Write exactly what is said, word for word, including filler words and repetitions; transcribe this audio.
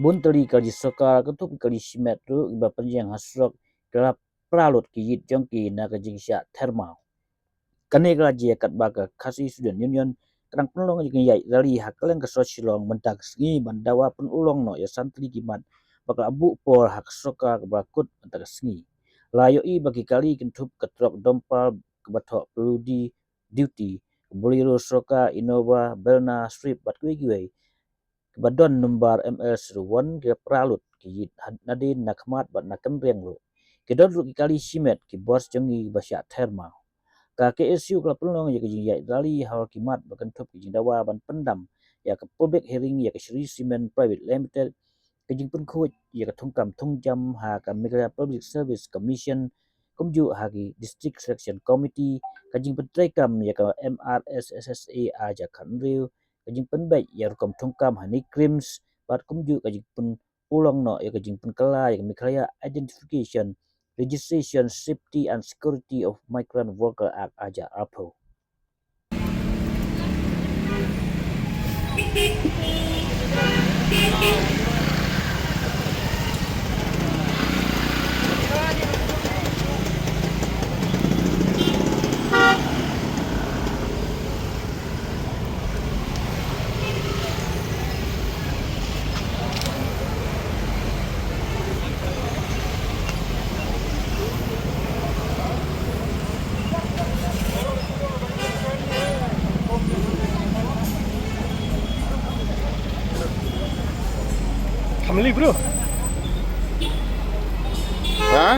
Bun tylli ki kali sorkar kynthup ki kali shimet ruh kiba pynjeng ha surok ki la pra lut ki ïit jong ki na ka jingshah thermaw. Kane ka la jia katba ka Khasi Student Union ka dang pynlong ïa ka jingïaid rally ha kylleng ka sor Shillong mynta ka sngi ban dawa pynurlong noh ïa san tylli ki mat ba ka la buh por ha ka sorkar kaba la kut mynta ka sngi. La ïohi ba ki kali kynthup ka trok Dompal kaba thoh pyllu duty, Bolero sorkar, Innova, Verna, Swift bad kiwei kiwei kiba don number M L zero one ki la pra lut ki ïit had-, nadien na khmat bad na kynriang ruh. Ki don ruh ki kali shimet, ki bus jong ngi ba shah thermaw. Ka K S U ka la pynlong ïa ka jingïaid rally halor ki mat ba kynthup ki jingdawa ban pyndam ïa ka public hearing ïa ka Shree Cement Private Limited, ka jingpynkhuid ïa ka thungkam thungjam ha ka Meghalaya Public Service Commission, kumjuh ha ki District Selection Committee, ka jingpyntreikam ïa ka M R S S S A ar hajar khathynriew, ka jingpynbeit ïa rukom thungkam ha NEIGRIHMS, bad kumjuh ka jingpynurlong noh ïa ka jingpynkylla ïa ka Meghalaya Identification, Registration, Safety and Security of Migrant Worker Act ar hajar arphew. Family, bro. Ha?